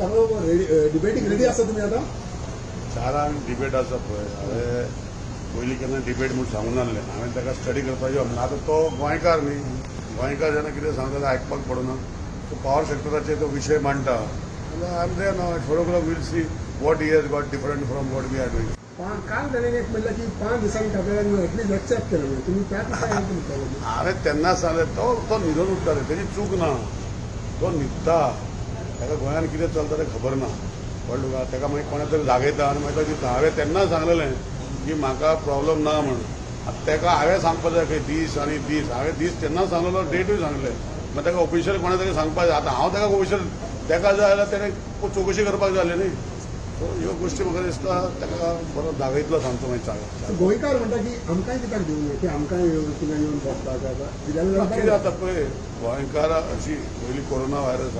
चांगलो डिबेटीक रेडी आसा तुमी आतां? 4 आंक डिबेट आसा पळय. हांवें पयलीं केन्ना डिबेट म्हूण सांगूंक नासलें. हांवें ताका स्टडी करपाची म्हणलें. आतां तो गोंयकार न्ही, गोंयकार जेन्ना कितें सांगता तें आयकपाक पडना. सो पॉवर सेक्टराचेर तो विशय मांडटा जाल्यार I am there now at 4 o'clock. We'll see what he has got different from what we are doing. काल ताणें एक म्हणलें की 5 दिसांनी आपल्याला एटलीस्ट एक्सेप्ट केलं म्हणून. तुम्ही त्या दिसा हें म्हणटाले. हांवें तेन्नाच सांगलें, तो तो न्हिदून उठ्ठा रे. तेजी चूक ना, तो न्हिदता. ताका गोंयांत कितें चलता तें खबर ना, कळ्ळें तुका? ताका मागीर कोणा तरी जागयता आनी मागीर तो दिता. हांवें तेन्नाच सांगलेलें की म्हाका प्रॉब्लम ना म्हण. आतां ताका हांवें सांगपा जाय खंय दीस आनी दीस. हांवें दीस तेन्नाच सांगलेलो, डेटूय सांगले. मागीर ताका ऑफिशियल कोणा तरी सांगपा जाय. आतां हांव ताका ऑफिशियल ताका जाय जाल्यार तेणें चवकशी करपाक जाय न्ही. सो ह्यो गोश्टी म्हाका दिसता ताका बरो दाखयतलो सांगतो मागीर चाल. गोंयकार म्हणटा की आमकांय कित्याक दिवंक की आमकांय येवन तुमी येवन बसता दिल्यार. कितें जाता पळय, गोंयकार अशी पयलीं कोरोना व्हायरस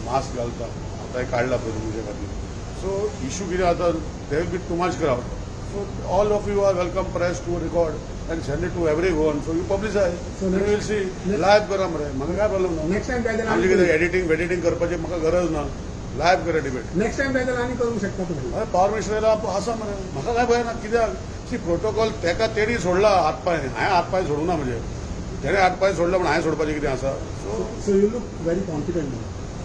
मास्क घालता, आतां काडला पळय तुमचे खातीर. सो इशू कितें जाता, there will be too much crowd, so all of you are welcome, press, to record and send it to every one, so you publicize. We'll see. Live करा मरे, म्हाका काय प्रॉब्लम ना. नेक्स्ट टायम जाय आमचे जाल्यार कितें एडिटींग वेडिटींग करपाची म्हाका गरज ना. लायव्ह करा डिबेट. नेक्स्ट टायम जाय जाल्यार आनी करूंक शकता तुमी. हय, पावर मिनिस्टर आसा मरे, म्हाका काय भंय ना. कित्याक सी प्रोटोकॉल तेका तेणी सोडला हात पांय, हांवें हात पांय सोडूं ना. म्हणजे तेणे हात पांय सोडला, पण हांवें सोडपाचें कितें आसा? So So you look very confident.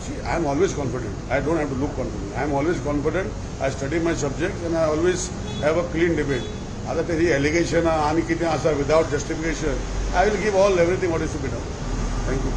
See, I am always confident. I don't have to look confident. I am always confident. I study my subject and I always have a clean debate. आता तेजी allegation आनी कितें आसा without justification, I will give all everything what is to be done. Thank you.